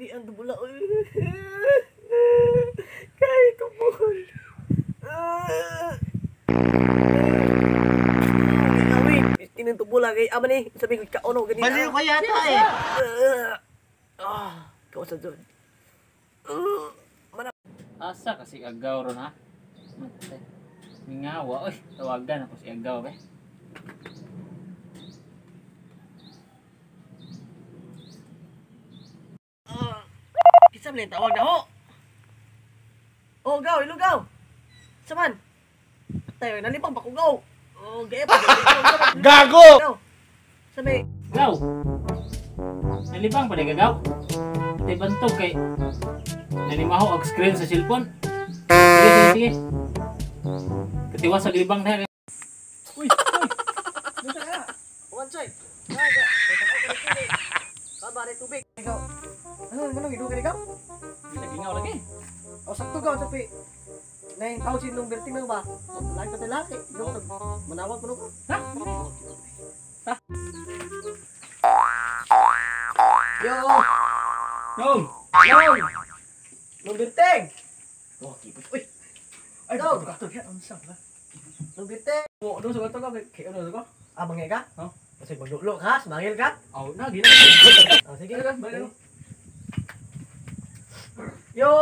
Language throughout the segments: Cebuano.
Lagi ang dubula. Kay tubol. Inin tubula kay ama ni sabi ko kauno ganina. Baliw ka yata eh. Ah, kau sa dun. Asa kasi agaw ron ha? Mingawa oy, tawagan ako si agaw be. Kinsa man tawag na ho? Oh, gaw, ilo gaw. Saman. Tayo nalibang ba ko gaw? Oh, gaya pa. Gago! Sabi, Gaw. Nalibang pa di gaw. Tay bantog kay nanimaho og screen sa cellphone. Sige, sige, sige. Katiwas sa libang na. Uy, uy. Dito ka. One choy. Naga. Kabare tubig. Ikaw. Ano nganong giduga ikaw? Gingaw lagi. O sakto gaw sapi. 9,000 nung berting na ba? Lagi pa laki. Manawag ko ko. Ha? Ha? Yo! Yo! Yo! Nung berting! Oh, kipot. Uy! Ay, Go! kato kaya unsa ka? Nung berting! Wo, do sa kato ka kay ano ka? Ah, mangay ka? Oh. Kasi maglulo ka, sumangil ka. Aw, na gina. Oh, sige. Sige, balik ako. Yo!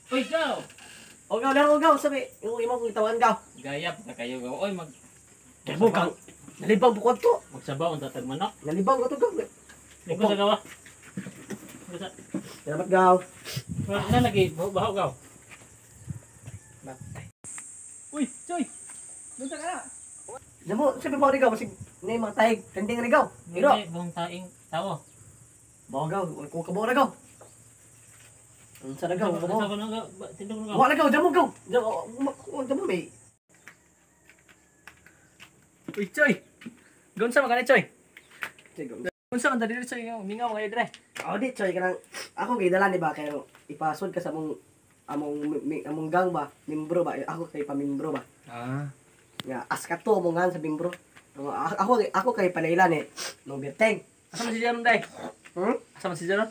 Uy, gaw. O gaw lang, o gaw. Sabi, yung imo kong itawan gaw. Gayap ka kayo gaw. Oy, mag Kaya kang nalibang bukod to. Magsabaw ang tatag manok. Nalibang ko to gaw. Di ko sa gawa. Basta Salamat gaw. na lagi baho gaw. Matay. Uy, Choy. Unsa ka na? Damo, sabi mo rin gaw, masig na yung mga tahig. Trending rin gaw. Iro. Hindi buong taing tao. Bawa gaw, kung kabaw na gaw. Unsa na gaw, kabaw. Sa ko na gaw, tindog na gaw. Wala gaw, damo gaw. Damo, damo may. Uy, Choy. Gunsa man ka ni Choy? Sige. Unsa man diri Choy, mingaw kayo dire. Oh, di Choy kanang ako gidala ni ba kayo ipasod ka sa among among gang ba, membro ba, ako kay pamimbro ba. Ah. Nga askato mo nga sa membro. Ako kay panailan eh. Nung berteng. Asa man si Jaron day? Hmm? Asa man si Jaron?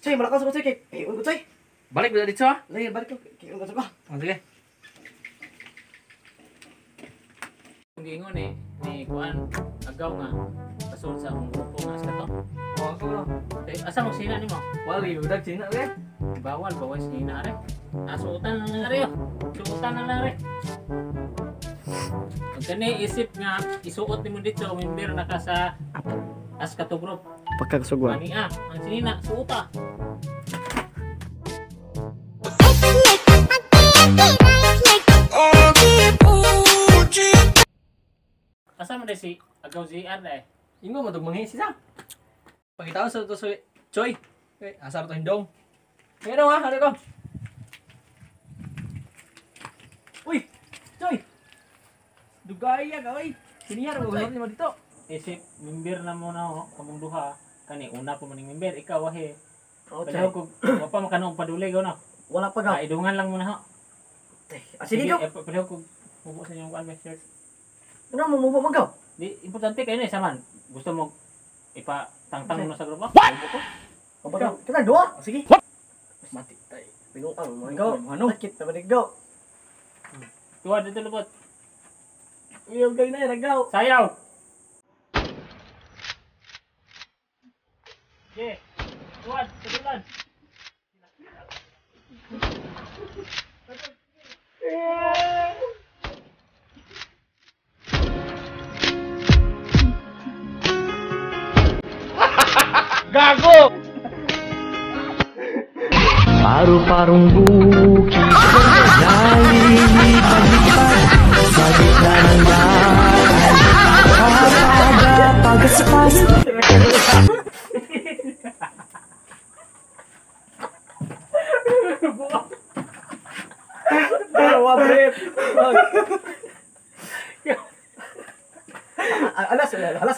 Choy, malakas ko Choy kay eh, ungo Choy. Balik ba dito ha? Lagi balik ko kay ungo ko. Oh, sige. Kung giingon ni kuan agaw nga pasod sa akong grupo nga askato. Oh, ako no. Eh, asa mo sina nimo? Wala gyud dag sina re. Bawal bawal sina re. Ah, suotan na lang re. Suotan na lang re. Pag kani isip nga isuot nimo dito member na ka sa Askato group. Pagkakasugwan. Ani ah, ang sinina suota. Asa man si Agaw ZR na eh? Ingo mo tug manghi siya. Pangitaon sa to sa Choy. Eh, asa to hindong. Pero ha, ano ko? Uy, Choy. Dugaya ka oy. Siniyar mo mo dito. Isip member na mo na ho, kamong duha kani una pa maning member ikaw ahe. Oh, Choy. Palihog kog wa pa makanoong padulay gaw no. Wala pa gaw. Ah, idungan lang muna ho. Ah, sige gaw. Eh, palihog kog mubo sa inyong kuan may shirt. Ano mo mubo man gaw? Di importante kayo na saman. Gusto mo ipatangtang mo na sa grupo? What? Ikaw, kita dua. Oh, sige. Mati tay. Pinuang mo gaw. Ano? Sakit na manig gaw. Tuwa dito lubot. Iyaw gaw na gaw. Sayaw. Sige. Tuwa, tudulan. Gago! Paru-parong bukid, nalilipad-lipad sa gitna ng dagat. Papagaspas. Dalawa brep. Alas, alas.